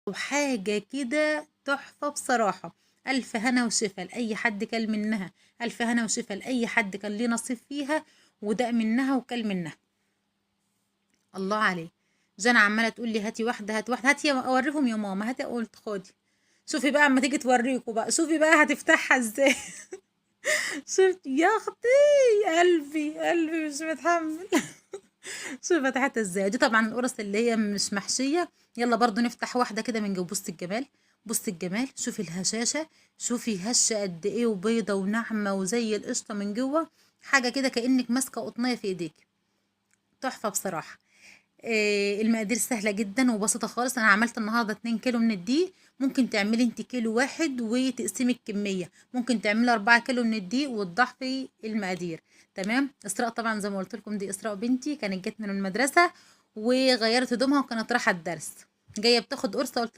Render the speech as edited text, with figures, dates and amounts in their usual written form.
وحاجة كده تحفة بصراحة. ألف هنا وشفا لأي حد كل منها، ألف هنا وشفا لأي حد كان ليه نصيب فيها وداق منها وكل منها. الله عليه. جانا عمالة تقول لي هاتي واحدة، هاتي واحدة، هاتي أوريهم يا ماما، هاتي. قلت خدي، شوفي بقى اما تيجي توريكوا بقى، شوفي بقى هتفتحها ازاي. شفت يا اختي، قلبي قلبي مش متحمل. شوفي فتحتها ازاي. دي طبعا القرص اللي هي مش محشيه. يلا برضو نفتح واحدة كده من جوه. بصي الجمال، بصي الجمال، شوفي الهشاشه، شوفي هشه قد ايه، وبيضه وناعمه وزي القشطه من جوه، حاجة كده كانك ماسكه قطنيه في ايديك. تحفة بصراحة. المقادير سهلة جدا وبسيطة خالص. انا عملت النهارده 2 كيلو من الدقيق، ممكن تعملي انت كيلو واحد وتقسمي الكمية، ممكن تعملي 4 كيلو من الدقيق وتضاعفي المقادير. تمام. اسراء طبعا زي ما قلت لكم دي اسراء بنتي، كانت جت من المدرسة وغيرت هدومها وكانت رايحة الدرس، جاية بتاخد قرصة، قلت